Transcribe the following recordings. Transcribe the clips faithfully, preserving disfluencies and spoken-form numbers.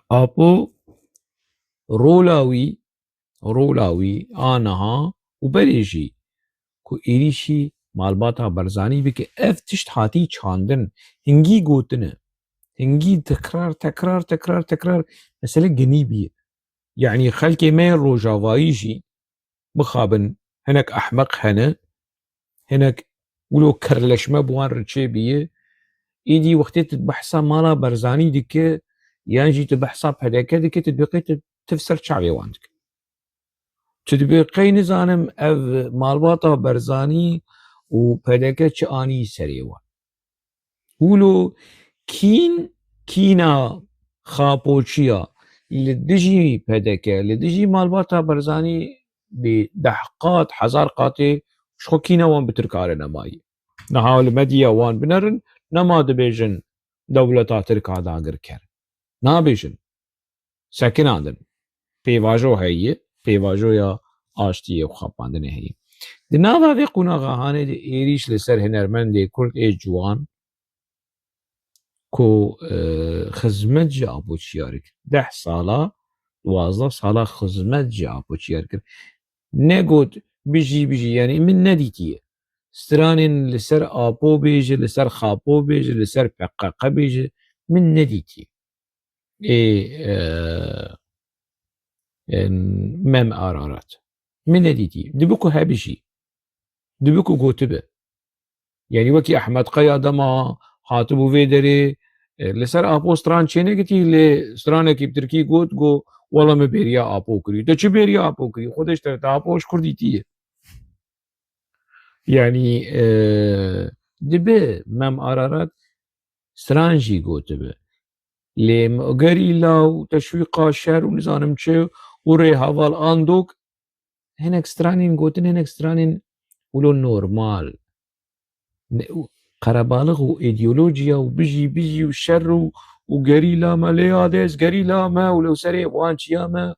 Apo rola wî, rola wî a niha û berê jî ku êrîşî malbata Barzanî bike, ev tişt hatî çandin, hingî gotine, hingî tekrar, tekrar, tekrar, tekrar mesele ginî bîye. Yanî xelkê me yê Rojavayî jî mixabin, hinek ehmeq hene, hinek wilo kerleşme bi wan re çêbîye. Îdî wextê tu behsa mala Barzanî dike, yan jî tu behsa P D K dike, tu dibê qey tu tiv ser çavê wan dike. Tu dibê qey nizanim ev malbata Barzanî û P D K çi anî serê wan. Wilo kîn, kîna xapoçiya li dijî P D K, li dijî malbata Barzanî bi deh qat, hezar qatê ji xwe kîna wan bi Tirka re nemaye. Niha li medya wan binerin, nema dibêjin dewleta Tirka dagirker. Nabêjin. Sekinandin. Pêvajo heye, pêvajoya aştiyê û xapandinê heye. Di nava vê qonaxa hanê de êrîş li ser hunermendê Kurd ê ciwan ku, e, xizmet ji Apo Çiyar kir. Deh sala, duwazdeh sala xizmet ji Apo Çiyar kir. Negot, "Bijî, bijî", yanî min nedîtiye. Stranên li ser Apo bêje, li ser Xapo bêje, li ser P K K bêje, min nedîtiye. Ê, e, e, Mem Ararat. Min nedîtî. Dibi ku hebijî. Dibi ku gotibi. Yanî wekî Ehmed Qaya dema hatibû vê derê, e, li ser Apo stran çênegitî, lê stranekî bi tirkî got, got, "Wela me bêriya Apo kirî." Te çi bêriya Apo kirî? Xwedê ji te re te Apo ji kur dîtiye. Yanî, e, dibi Mem Ararat stran jî gotibi. Lê gerîla û teşwîqa şer û nizanim çi û rêheval Andok hinek stranên gotin, hinek stranên wilo normal. Ne, û qerebalix û îdeolojiya û bijî, bijî û şer û, û gerîla me lê ya dest gerîla me û li serê wan çiya me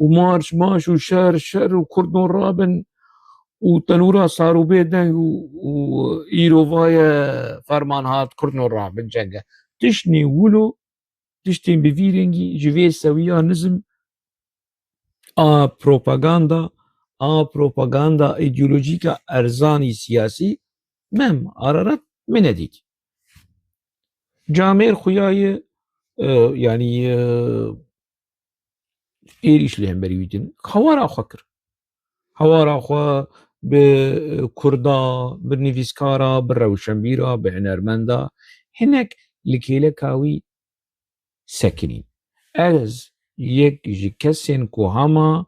û marş, marş û şer, şer û Kurd no rabin û tenûra sar û bê deng û, û îro vaye ferman hat Kurd no rabin cenge. Tiştnê wilo, tiştên bi vî rengî ji vê sewiya nizm a propaganda, a propaganda îdeolojîk a erzanî siyasî Mem Ararat min nedît. Camêr xuya ye, e, yanî, e, êrîş li hemberî wî din. Hewara xwe kir. Hewara xwe bi, e, Kurda, bi nivîskara, bi rewşenbîra, bi hunermenda hinek li kêleka wî sekinîn. Ez yek ji kesên ku hema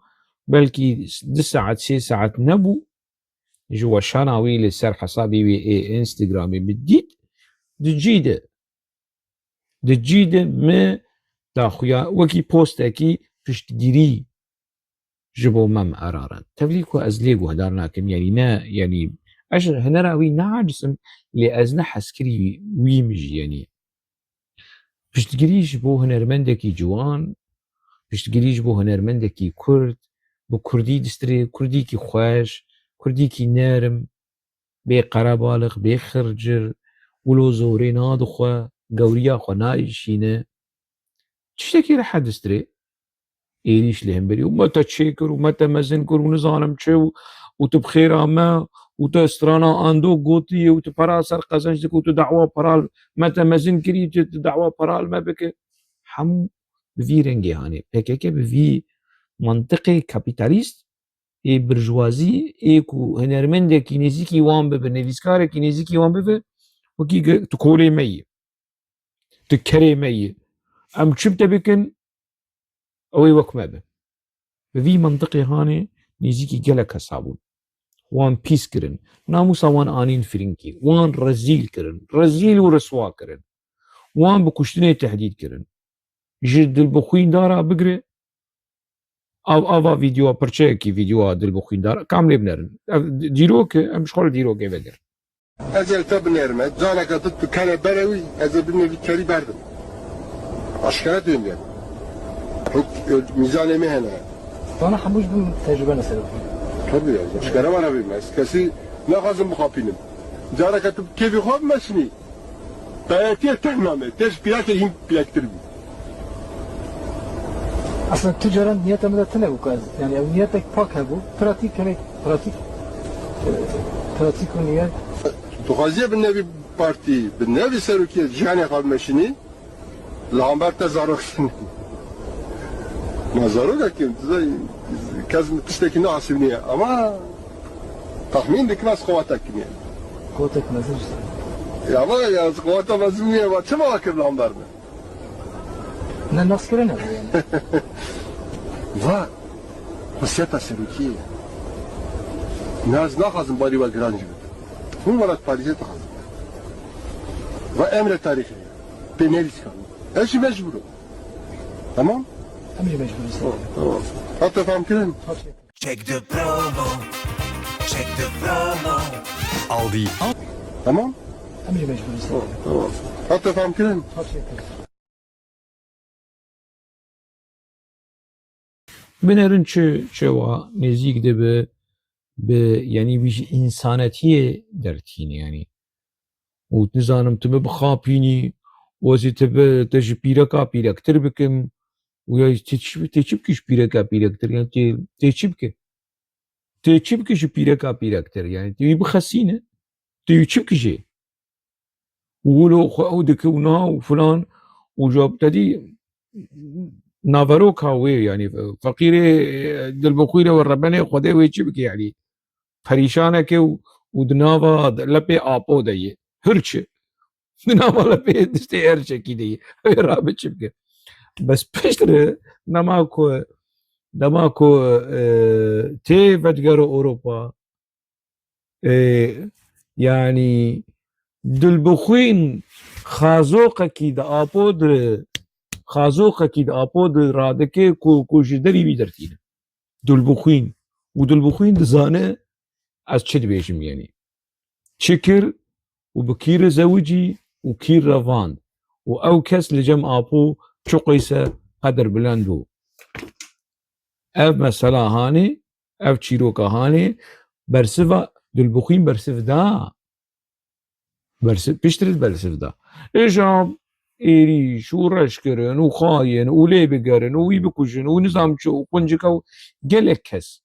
belkî du saet, sê saet nebû, ji weşana wî li ser hesabê wî ê Instagramê min dît, di cî de, di cî de min daxuya wekî postekî piştgirî ji bo Mem Ararat. Tevlî ku ez lê guhdar nakim, yanî ne, yanî ez ji hunera wî neacisim, lê ez ne heskirî wî min jî, yanî piştgirî ji bo hunermendekî ciwan, piştgirî ji bo hunermendekî Kurd, bi Kurdî distirê, Kurdîkî xweş, Kurdîkî nerm, bê qerebalix, bê xircir, wilo zorê nadixwe, gewriya xwe naişîne. Tiştekî rehet distirê. Êrîş li hemberî û me te çêkir û me te mezin kir û nizanim çi û, û tu bi xêra me û te strana Ando gotiye û tu pera ser qezenc dike û tu dawa pera li me te mezin kirî, tu, tu dawa pera li me bike. Hemû bi vî rengê hanê. P K K bi vî mantiqê kapîtalîst ê birjwazî ê ku hunermendekî nêzîkî wan bibe, nivîskarekî nêzîkî wan bibe, wekî ge-, tu kolê me yî. Tu kerê me yî. Em çi bi te bikin? Ew ê wek me bin. Bi vî mintiqê hanê nêzîkî gelek kes hebûn. Wan pîs kirin. Namûsa wan anîn firinkî. Wan rezîl kirin. Rezîl û riswa kirin. Wan bi kuştinê tehdît kirin. Ji dilbixwîndara bigire, av, ava vîdyoa, pirçeyekî vîdyoa dilbixwîndara, kam lê binerin. Ev dîrok e, em ji xwe li dîrokê vegerin. Ez ê li te binêrime, careke tu, tu kerê berê wî, ez ê binê vî kerî berdim. Aşkere tu yê binêrim. Huk, e, mîzanê me hene. Vana hemû ji bin tecrübe mesele bû. Tabii ya, aşkere vana bî me. Ez kesî naxwazim bixapînim. Careke tu kêfî xwe bimeşinî. Dayetiye tehna me. Te ji pîrekê hîn pîrektir bî. Aslında tu caran niyeta min de tune bû ku ez, yani ew niyetek pak hebû, pratik, hinek pratik, e, pratik û niyet. Dixwaziye bi nevî partî, bi nevî serokiyê cîhanê xwe bimeşînî, li hember te zarok tune. Ma zarok kim? Tu zay, kes min tiştekî naasîbîniye. Ama tahmîn dikim ez qewata kimiye. Kotek mezin işte. Ya ama ya qewata mezin niye? Ma çima kir li hember me? Ne, nas kirine yani. Va, xusiyeta serokiyê. Ne, ez naxwazim barî we giran jî bidim. Hûn welatparêziyê dixwazin. Va emre tarîxê. Pê nerîskan. Ez jî mecbûr im. Tamam? Em jî mecbûr in. Tamam. Hat te fam kirin? Hat. Check the promo. Check the promo. Aldi. Tamam? Em jî mecbûr in. Tamam. Hat te fam kirin? Hat. Binerin çi, çewa nêzîk dibe bi, yanî wî ji însanetiyê dertîne, yanî. Û nizanim tu min bixapînî, û ez ê te bi, te ji pîreka pîrektir bikim, û ya tê çi, tê çi bikî ji pîreka pîrektir, yanî tê, tê çi bike? Tê çi bike ji pîreka pîrektir? Yanî tê wî bixesîne, tê wî çi bike jê? Û wilo xwe ew dike û niha û filan û ja te dî naveroka wê, yanî feqîrê dilbixwîne we rebenê Xwedê wê çi bike, yanî perîşaneke û, û di nava lepê apo de ye. Hirçe. Di nava lepê distê her çekî de ye. Ew ê rabe çi bike? Bes piştre dema ku, dema ku, e, tê vedigere Ewropa, e, yanî dilbixwîn xazoqekî di apo de, xazoqekî di apo de radike ku, ku ji derî wî dertîne. Dilbixwîn. Û dilbixwîn dizane ez çi dibêjim, yanî. Çi kir û bi kî re zewicî û kî revand û ew kes li cem apo çi qeyse qedirbilend bû. Ev mesela hanê, ev çîroka hanê, bersiva dilbixwîn bersiv da. Bersiv, piştre bersiv da. Îja êrîş û reş kirin û xayên û lê bigerin û wî bikujin û nizam çi û quncika û gelek kes.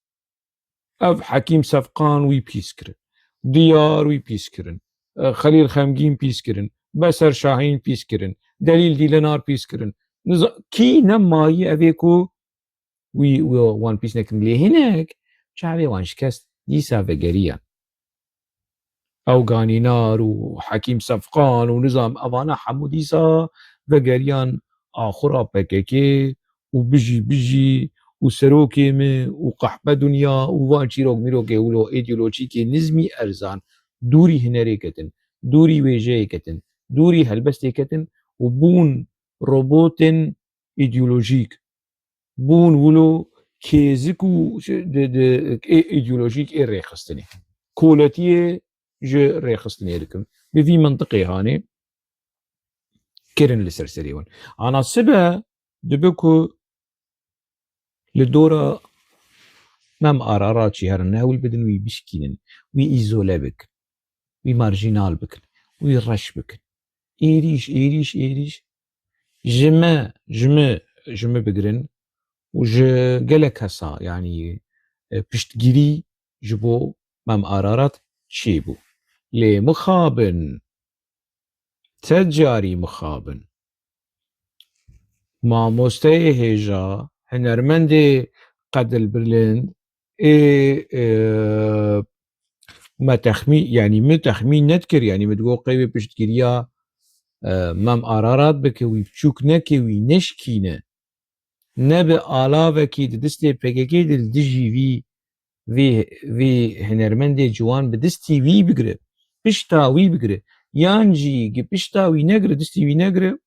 Ev Hekîm Sefqan wî pîs kirin. Diyar wî pîs kirin. E, Xelîl Xemgîn pîs kirin. Beser Şahîn pîs kirin. Delîl Dîlenar pîs kirin. Niza-, kî nemayî evê ku wî, wî wan pîs nekin. Lê hinek çavê wan şikest, dîsa vegeriyan. Ew Ganînar û Hekîm Sefqan û nizam evana hemû dîsa vegeriyan axura P K K û bijî bijî û serokê min û qehpe dinya û van çîrok mîrokê wilo îdeolojîkê nizmî erzan dûrî hunerê ketin, dûrî wêjeyê ketin, dûrî helbestê ketin û bûn robotên îdeolojîk. Bûn wilo kêzik û di, di, ê îdeolojîk ê rêxistinê. Koletiyê ji rêxistinê dikim. Bi vî mintiqê hanê kirin li ser serê wan. Ana sibe dibe ku li dora Mem Ararat jî herin, hewl bidin wî bişkînin, wî îzole bikin, wî marjînal bikin, wî reş bikin. Êrîş, êrîş, êrîş. Ji me, ji me, ji me bigirin û ji gelek kesa, yanî, e, piştgirî ji bo Mem Ararat çêbû. Lê mixabin, te carî mixabin. Mamosteyê hêja, hunermendê qedilbilind ê, e, me texmî-, yanî min texmîn nedikir, yanî min digot qey wê piştgiriya, e, Mem Ararat bike, wî biçûk neke, wî neşkîne. Nebe alavekî di distê P K K de li dijî vî, vî, vî hunermendê ciwan bi distî wî bigire, pişta wî bigire, yan jî gi pişta wî negire, distî wî negire,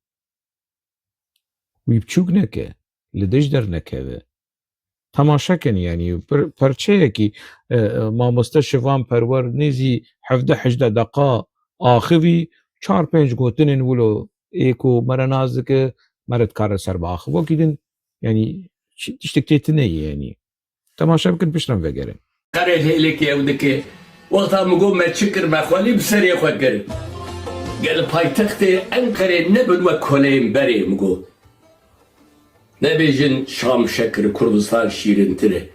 wî biçûk neke, li dij dernekeve. Temaşe kin, yanî per-, perçeyekî, e, e, mamoste Şivan Perwer nêzî hevdeh hejdeh deqa axivî, çar pênc gotinên wilo ê ku me re nas dike, me re dikare ser biaxivokî din, yanî çi-, tiştek tê tune ye, yanî. Temaşe bikin, piştre em vegerin. Qerê lêlekê ew dike. Wexta min got me çi kir, me xwelî bi serê xwe kir. Gel paytextê Enqerê nebin wek koleyên berê, min got. Nebêjin Şam şekir, Kurdistan şîrintir e.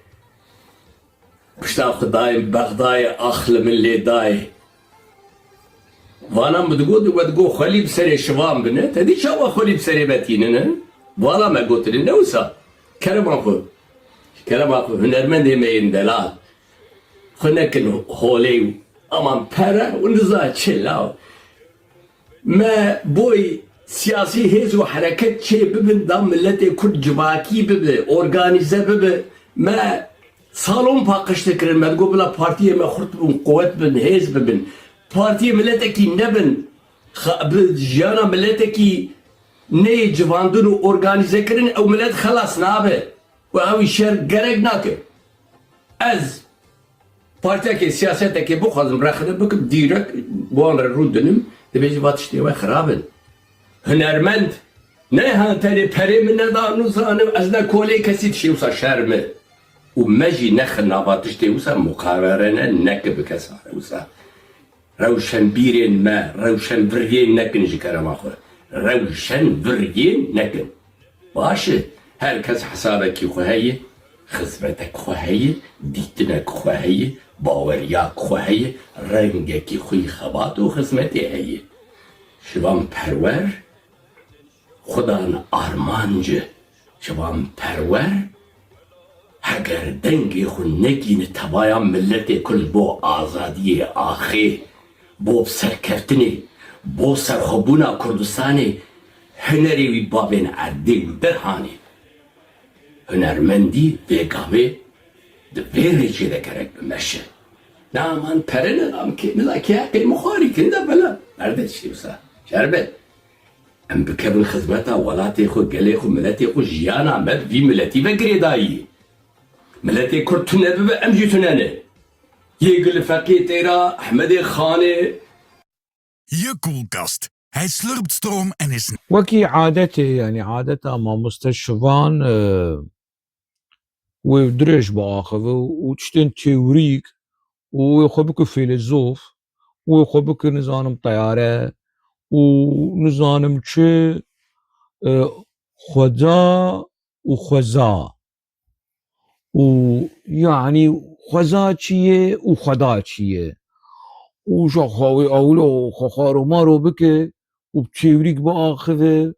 Pişta xwe dayê Bexdayê, ax li min lê dayê. Vana min digot, we digot xwelî bi serê şivan bine. Te dî çawa xwelî bi serê me tînine? Vala me gotine, ne wisa. Kerema xwe. Kerema xwe, hunermendê me yên delal. Xwe nekin holê û aman pere û niza çi law. Me boy siyasî hêz û hereket çê bibin da miletê Kurd civakî bibe, organîze bibe. Me salon paqij dikirin, me digot bila partiyê me xurt bibin, quwet bin, hêz bibin. Partiyê miletekî nebin, xa-, bi jiyana miletekî neyê civandin û organîzekirin, ew milet xelas nabe. Û ew îşer gerek nake. Ez partiyekê, siyasetekê bixwazim rexne bikim, dîrek bi wan re rû dinim, dibêjim va tiştê we xirab in. Hunermend ne ha tenê perê min neda, nizane, ez ne kolê kesî, tiştê wisa şerm e. Û me jî nexin nava tiştê wisa, muqarene neke bi kesa re wisa. Rewşenbîrên me, rewşenviriyên nekin ji kerema xwe. Rewşenviriyên nekin. Baş e, her kes hesabekî xwe heye, xizmetek xwe heye, dîtinek xwe heye, baweriyak xwe heye, rengekî xwe yî xebat û xizmetê heye. Şivan Perwer, Xudan armanc e, Şivan Perwer, heger dengê xwe negîne tevaya miletê ku li bo azadiyê axê, bo serkeftinê, bo serxwebûna Kurdistanê, hunerê wî bavên erdê û derhanê. Hunermendî vê gavê di vê rêçê de gerek bimeşe. Na man pere ne, am kê, nida kê heqê min xwarî kin de bela. Erdê çi wisa? Şerbe. Em bikevin xizmeta welatê xwe, gelê xwe, miletê xwe, jiyana me bi vî miletî ve girêdayî. Miletê Kurd tune bibe, em jî tune ne. Yê Gulfeqiyê têra, Ehmedê Xanê. Yekûlkast. He slurpt stroom en is Wekî adetê, yanî adeta mamoste Şivan, e, wê dirêj biaxive û tiştên teorîk û wê xwe bike fîlêzof, wê xwe bike, nizanim, teyare û nizanim çi, e, xweda û xweza. Û, yanî, xweza çi ye û xweda çi ye? Û ji xwe wê ewlo xwe xwaro maro bike û bi teorîk biaxive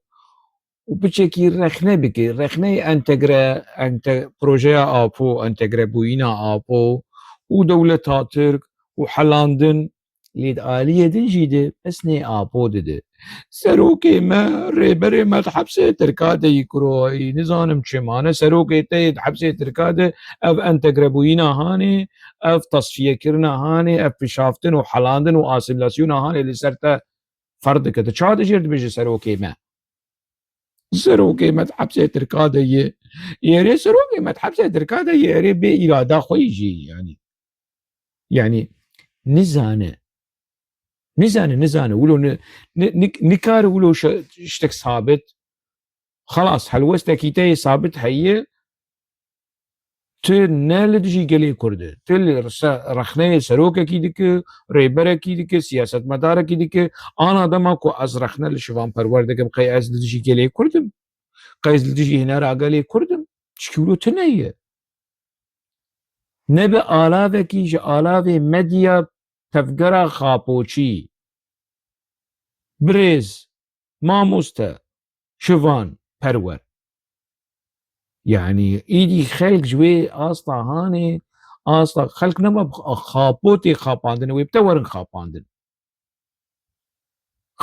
û piçekî rexne bike. Rexneyê entegre, ente-, projeya Apo, entegrebûyîna Apo û dewleta Tirk û helandin. Lê di aliyê din jî de pesnê Apo dide. Serokê me, rêberê me di hepsê Tirka de yî kuro, yî nizanim çi mane. Serokê te yê di hepsê Tirka de, ev entegrebûyîna hanê, ev tasfiyekirina hanê, ev pişaftin û helandin û asîmîlasyona hanê li ser te ferz dike. Tu çawa dijêr dibêje serokê me? Serokê me di hepsê Tirka de ye. Erê serokê me di hepsê Tirka de ye, erê bê îrada xwe yî jî, yanî. Yanî nizane. Nizane, nizane. Wilo ni-, ni-, ni-, nikare wilo şe-, ştek sabit. Xelas, helwestekî te yê sabit heye. Tu ne li dijî gelê Kurd e. Tu li se-, rexneyê serokekî dike, rêberekî dike, siyasetmedarekî dike. Ana dema ku ez rexne li Şivan Perwer dikim, qey ez li dijî gelê Kurd im? Qey ez li dijî hinera gelê Kurd im? Çikî wilo tune ye. Ne bi alavekî ji alavê medya tevgera Xapoçî, birêz, mamoste, Şivan Perwer. Yanî, îdî xelk ji wê asta hanê, asta xelk nema bi Xapotê xapandine, wê bi te werin xapandin.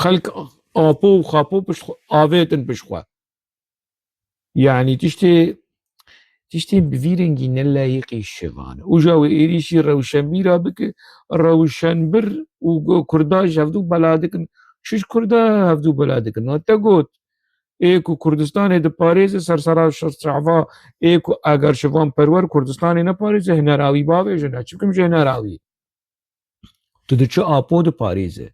Xelk Apo û Xapo pişt xwe, avêtin pişt xwe. Yanî tiştê, tiştê bi vî rengî ne layîqî Şivan e. Uca wê êrîşî rewşenbîra bike, rewşenbir û go-, Kurda ji hevdû bela dikin. Çi ji Kurda hevdû bela dikin? Na te got, ê ku Kurdistanê diparêze ser sera şer çava, ê ku eger Şivan Perwer Kurdistanê neparêze, hinera wî bavêje, ne çi bikim ji hinera wî? Tu diçi Apo diparêze.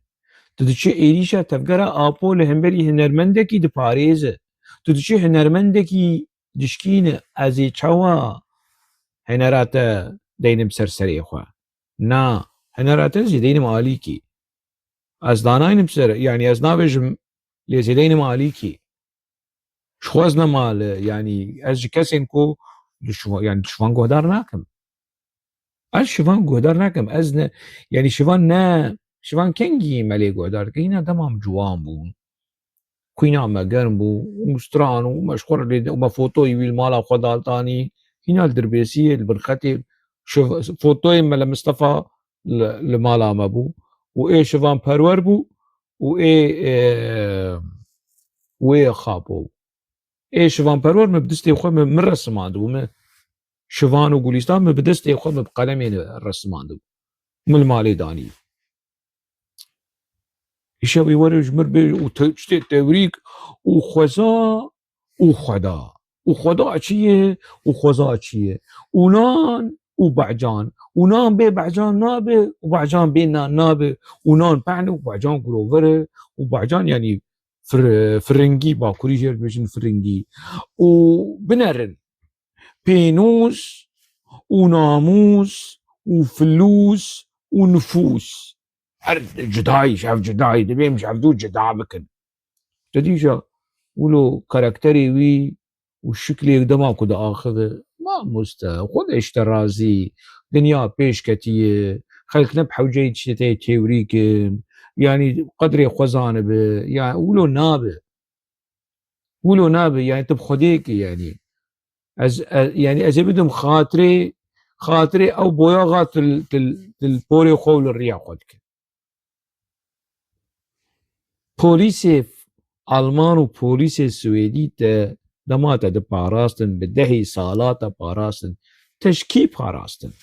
Tu diçi êrîşa tevgera Apo li hemberî hunermendekî diparêze. Tu diçi hunermendekî dişkîne, ez ê çawa hunera te deynim ser serê xwe? Na, hunera te ez ê deynim alîkî. Ez danaynim ser, yanî ez nabêjim, lê ez ê deynim alîkî. Ji xwe ez ne mal, yanî ez ji kesên ku li şivan, yanî şivan guhdar nakim. Ez şivan guhdar nakim. Ez ne, yanî şivan ne, şivan kengî me lê guhdar dike? Hîna dema em ciwan bûn. Xwîna me germ bû, û stran û me ji xwe re lê, û me fotoyê wî li mala xwe daltanî, hîna li Dirbêsiyê, li Birxetê, şiv-, fotoyê me li Mistefa li, li mala me bû. Û ê şivan perwer bû û ê, e, û ê xapo bû. Ê şivan perwer min bi destê xwe min, min resimandibû. Min şivan û gulîstan min bi destê xwe min bi qelemê resimandibû. Min li malê danî. Îşev ê were ji mir bê û te-, tiştê tewrîk û xweza û xweda. Û xweda çi ye û xweza çi ye? Û nan û becan. Û nan bê becan nabe û becan bê nan nabe. Û nan pehne û becan gurover e. Û becan, yanî fir-, firingî, bakurî jê re dibêjin firingî. Û binerin. Pênûs û namûs û filûs û nifûs. Her cudayî, ji hev cudayî, divê em ji hevdû cuda bikin. Te dîsa wilo karakterê wî û şiklê dema ku diaxive, mamoste, xwe de ji te razî, dinya pêş ketiye, xelk ne bi hewceyî tiştê te têwrî kin, yanî qedrê xwe zanibe, ya wilo nabe. Wilo nabe, yanî tu bi Xwedê kî, yanî. Ez, ez, yanî ez ê bidim xatirê, xatirê ew boyaxa til, til, til porê xwe û li riya xwe dike. Polîsê Alman û polîsê Swêdî te dema te diparastin, bi dehî sala te parastin, te ji kî parastin?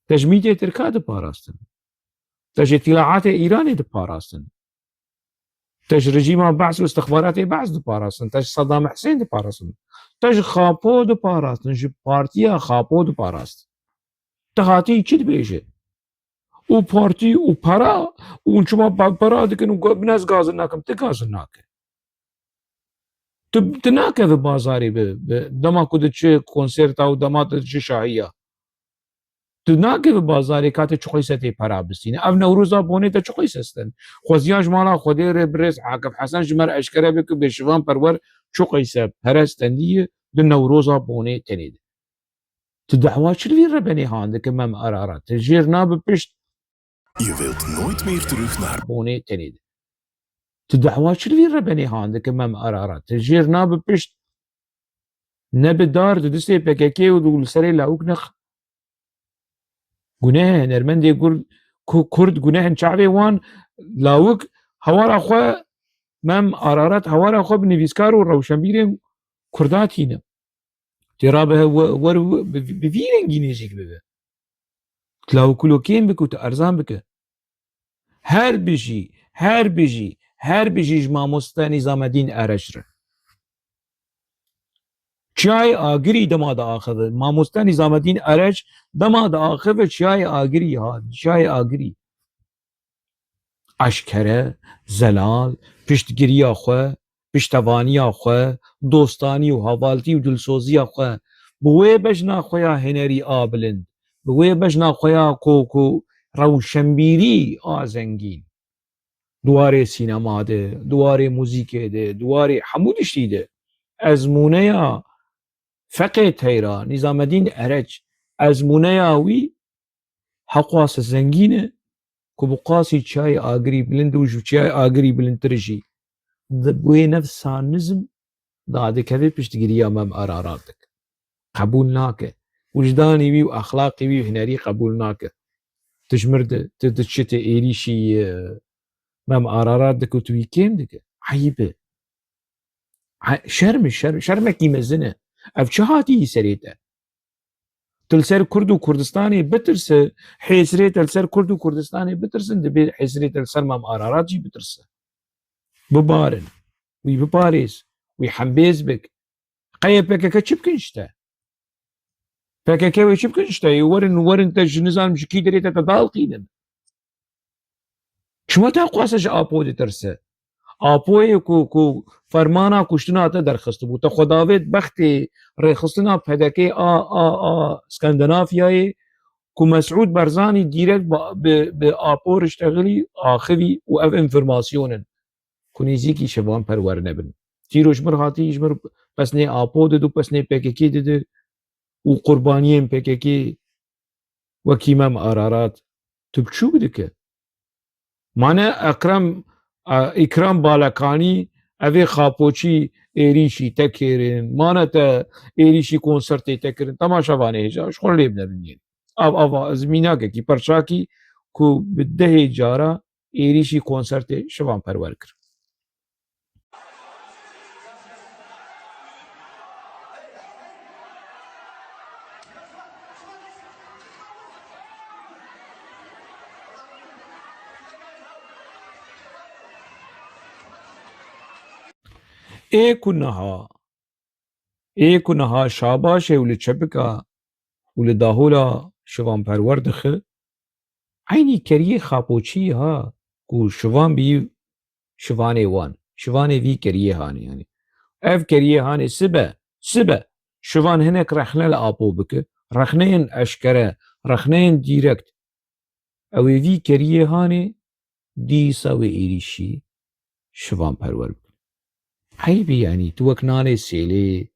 Te ji mîtê Tirka diparastin. Te ji îtîlaatê Îranê diparastin. Te ji rejîma Be's û istixbaratê Be's diparastin. Te ji Saddam Husên diparastin. Te ji Xapo diparastin. Ji partiya Xapo diparastin. Te hatî çi dibêje? Û partî û para û hûn çima pa-, para dikin û go-, min ez gazin nakim. Tu gazin nake. Tu, tu nakeve bazarê bi, bi, dema ku diçi konserta û dema tu diçi şahiya. Tu nakeve bazarê ka te çiqoyse tê para bistîne. Ev Newroza Bonê te çiqoyse sten? Xweziya ji mala Xwedê re birêz Akif Hesen ji me re eşkere bike bê şivan perwer çiqoyse pere stendiye di Newroza Bonê tenê de. Tu dehwa çi li vî rebenê han dike Mem Ararat? Tu jêr nabe pişt Ihr wilt nooit meer terug naar Bonê tenê de. Tu dehwa çi li vî rebenê han dike Mem Ararat? Tu jêr nabe pişt ne bi dar di distê P K K û li serê lawik nex. Guneh e, hunermendê Kurd, Ku-, Kurd guneh in çavê wan lawik hewara xwe, Mem Ararat hewara xwe bi nivîskar û rewşenbîrên Kurda tîne. Tê rabe we-, wer we-, bi, bi vî rengî nêzîk bibe. Tu lawik wilo kêm bike û tu erzan bike. Her bijî, her bijî, her bijî ji mamoste Nîzamedîn Ereç re. Çiyayê Agirî dema diaxive. Mamoste Nîzamedîn Ereç dema diaxive Çiyayê Agirî hat. Çiyayê Agirî. Eşkere, zelal, piştgiriya xwe, piştevaniya xwe, dostanî û hevaltî û dilsoziya xwe bi wê bejna xwe ya hunerî a bilind, bi wê bejna xwe ya ku, ku rewşenbîrî a zengîn. Di warê sînema de, di warê muzîkê de, di warê hemû tiştî de. Ezmûneya Feqê Teyra, Nîzamedîn Ereç, ezmûneya wî heqwase zengîn e ku bi qasî Çiyayê Agirî bilind û ji Çiyayê Agirî bilindtir jî. Di, wê nefsa nizm dadikeve piştgiriya Mem Ararat dike. Qebûl nake. Wijdanê wî û exlaqê wî û hunerî qebûl nake. Tu ji mir di, tu, tu çi, tu êrîşî, e, Mem Ararat dike û tu wî kêm dike. Eyb e. E, şerm e, şerm, şermekî mezin e. Ev çi hatî serê te? Tu li ser Kurd û Kurdistanê bitirse, hêsirê te li ser Kurd û Kurdistanê bitirsin, dibê hêsirê te li ser Mem Ararat jî bitirse. Bibarin. Wî biparêz. Wî hembêz bik. Qeye P K K çi bikin ji te? P K K wê çi bikin ji te? Ê werin, werin te ji nizanim ji kî derê te, te dalqînin. Çima te xwase ji Apo ditirse? Apoyê ku, ku fermana kuştina te derxistibû, te xwe davêt bextê rêxistina P D K a, a, a Skandinafyayê ku Mesûd Barzanî dîrek bi, bi, bi Apo riştexilî axivî û ev înformasyon in ku nêzîkî şivan perwer nebin. Tîro ji mir hatî, ji mir pesnê Apo dide û pesnê P K K dide û qurbaniyên P K K wekî Mem Ararat tu biçûk dike. Mane Ekrem, e, Îkram Balekanî, evê xapoçî êrîşî te kirin, mane te êrîşî konsertê te kirin, temaşevanê hêja, ji xwe lê binêrin yên. Av, ava, ez mînakekî, perçakî ku bi dehê cara êrîşî konsertê Şivan Perwer kir. Ê ku niha, ê ku niha şabaşê û li çepika û li dahola Şivan Perwer dixe, eynî keriyê xapoçî ha ku Şivan bî, Şivanê wan, Şivanê vî keriyê hanê, yanî ev keriyê hanê sibe, sibe Şivan hinek rexne li Apo bike, rexneyên eşkere, rexneyên dîrekt. Ew ê vî keriyê hanê dîsa wê êrîşî Şivan Perwer bike. Eyb e, yanî tu wek nanê sêlê,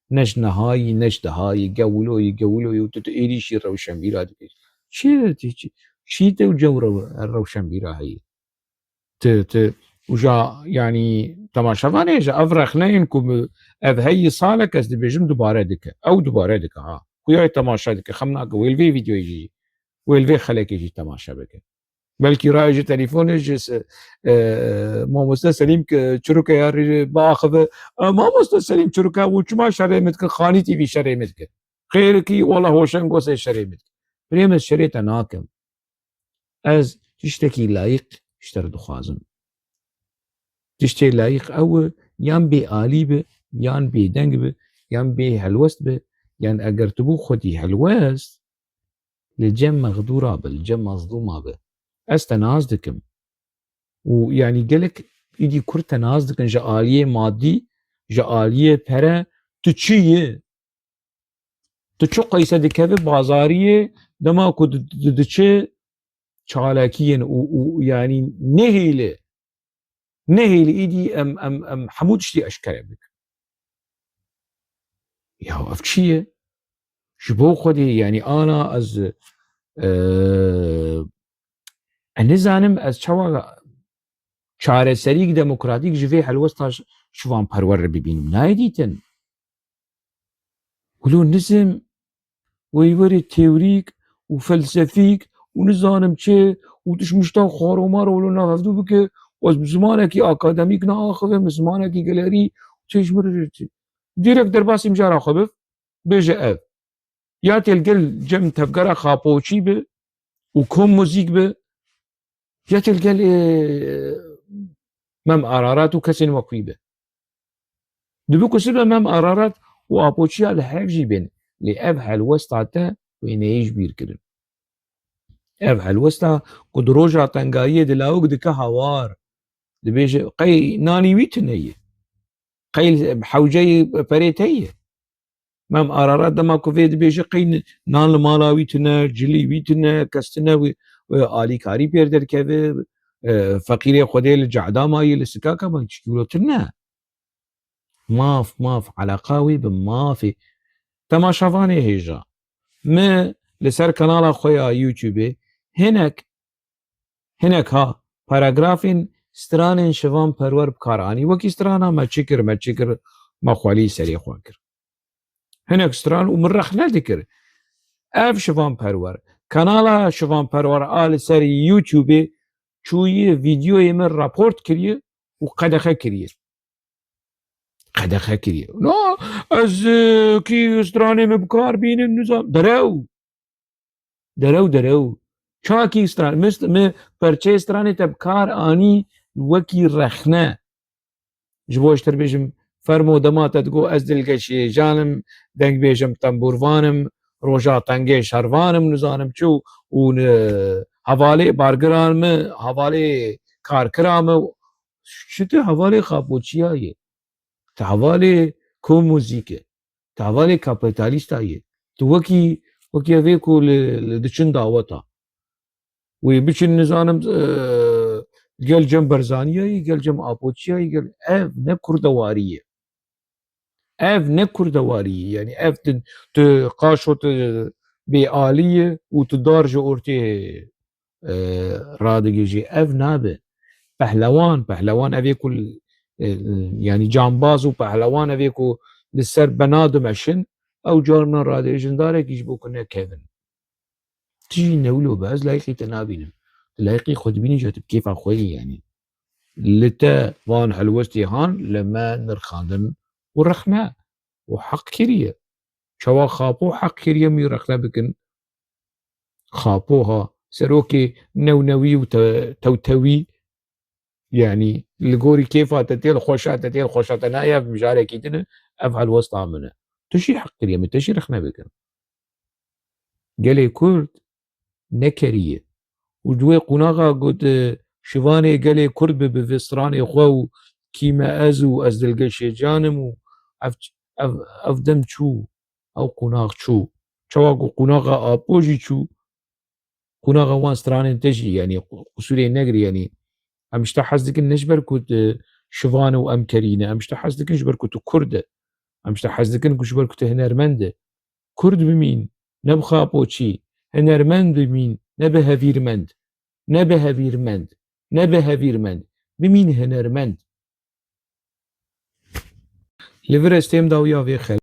ne ji nihayî, ne ji dihayî, gewilo yî, gewilo yî û tu, tu êrîşî rewşenbîra dikî. Çi, çi, çi, çi te û cew rew-, rewşenbîra heye? Ti, ti, û ja, yanî, temaşevanê ji ev rexneyên ku mi, ev heyî salek ez dibêjim dubare dike. Ew dubare dike, ha. Xuya temaşe dike, xem nake. Wê li vê vîdeoyê jî, wê li vê xelekê jî temaşe bike. Belkî raye ji telefonê ji se-, e, mamoste Selîm ki çiroke ya rî biaxive. E, mamoste Selîm çiroke û çima şerê min dikin? Xanî T V şerê min dikin. Xêrikî wela hoşen gosê şerê min dikin. Birê min şerê te nakim. Ez tiştekî layîq ji te re dixwazim. Tiştê layîq ew e, yan bê alî be, yan bêdeng be, yan bê helwest be, yan eger tu bû xwedî helwest, li cem mexdûra be, li cem mezlûma be. Ez te nas dikim. Û, yanî, gelek îdî kurd te nas dikin ji aliyê madî, ji aliyê pere, tu çi yî? Tu çi qeyse dikeve bazariyê, dema ku di, di, diçe çalakiyên û, û, yanî nehêle, nehêle îdî em, em, em hemû tiştî eşkere bikin. Ya ev çi ye? Ji bo Xwedê, yanî ana ez, e, ez nizanim ez çawa çareserîk demokratîk ji vê helwesta ş-, Şivan Perwer re bibînim. Nayê dîtin. Wilo nizim, wê werê teorîk û felsefîk û nizanim çi û tişmişta xwaromar wilo navhevdû bike û ez bi zimanekî akademîk naaxive, bi zimanekî gelerî tê ji min re dîrek derbasî mijara xwe biv, bêje ev. Ya tê li gel cem tevgera xapoçî bi û kom muzîk bi, ya tê li gel, ê, Mem Ararat û kesên wek wî bi. Dibi ku sibe Mem Ararat û Apoçiya li hev jî bên, lê ev helwesta te wê neyê ji bîr kirin. Ev helwesta ku di roja tengayiyê di lawik dike hawar, dibêje qey nanî wî tune ye. Qey hewceyê perê te ye. Mem Ararat dema ku vê dibêje qey nan li mala wî tune, cilî wî tune, kes tune wî, wê alîkarî pêr derkeve, e, feqîrê Xwedê li cehda mayî, li sikaka mayî, çikî wilo tune. Maf, maf, eleqa wî bi mafê. Temaşevanê hêja. Me li ser kanala xwe ya YouTube hinek, hinek ha paragrafên stranên Şivan Perwer bi kar anî. Wekî strana me çi kir, me çi kir, me xwelî serê xwe kir. Hinek stran û min rexne dikir. Ev Şivan Perwer, kanala Şivan Perwer a li ser YouTubeê çûyî, vîdeoyê min raport kiriye û qedexe kiriye. Qedexe kiriye. Na, ez, e, kî stranê min bi kar bînim, nizam. Derew. Derew, derew. Çakî stran, min st-, min perçeyê stranê te bi kar anî wekî rexne. Ji bo ji te bêjim, fermo dema te digot ez dilgeşîjan im, dengbêjim, tembûrvan im, roja tengê şervan im, nizanim çi û, û ni-, hevalê bargiran mi, hevalê karkira mi, çi tu hevalê xapoçiya yê? Tu hevalê ku muzîk e? Tu hevalê kapîtalîsta yê? Tu wekî, wekî evê ku li, li diçin daweta. Wê biçin nizanim, e, gel cem Barzaniyayî, gel cem Apoçiyayî, gel, ev ne kurdewarî ye. Ev ne kurdewarî ye. Yanî ev tu, tu qaşo tu bêalî ye û tu dar ji ortê, e, radigihîjî. Ev nabe. Pehlewan, pehlewan ev ê ku, e, yanî cambaz û pehlewan ev ê ku li ser bena dimeşin, ew carna radihêjin darekî ji bo ku nekevin. Tu jî ne wilo be, ez layiqî te nabînim. Tu layiqî xwe dibînî, ji tu bi kêfa xwe yî, yanî. Li te van helwestê han li me nirxandin û rexne û heq kiriye. Çawa Xapo heq kiriye min rexne bikin? Xapo ha, serokê newnewî û te-, tewtewî, yanî li gorî kêfa te tê, li xweşa te tê, li xweşa te nayê, ev mijarekî din e, ev helwesta min e. Tu jî heq kiriye min, te jî rexne bikin. Gelê Kurd nekeriye. Û ji wê qonaxa got, e, şivanê gelê Kurd bi, bi vê stranê xwe û kî me ez û ez dilgeşê can im û ev, ev, ev dem çû, ew qonax çû. Çawa ku qonaxa Apo jî çû, qonaxa wan stranên te jî, yanî qu-, qusûrê negirî, yanî em ji te hez dikin ne ji ber ku tu şivan û em kerî ne, em ji te hez dikin ji ber ku tu Kurd e. Em ji te hez dikin ku ji ber ku tu hinermend e. Kurd bimîn, ne bi Xapoçî, hinermend bimîn, ne bi hevîrmend, ne bi hevîrmend, ne bi hevîrmend, bimîn hinermend. Li vir ez têm dawiya vê xel-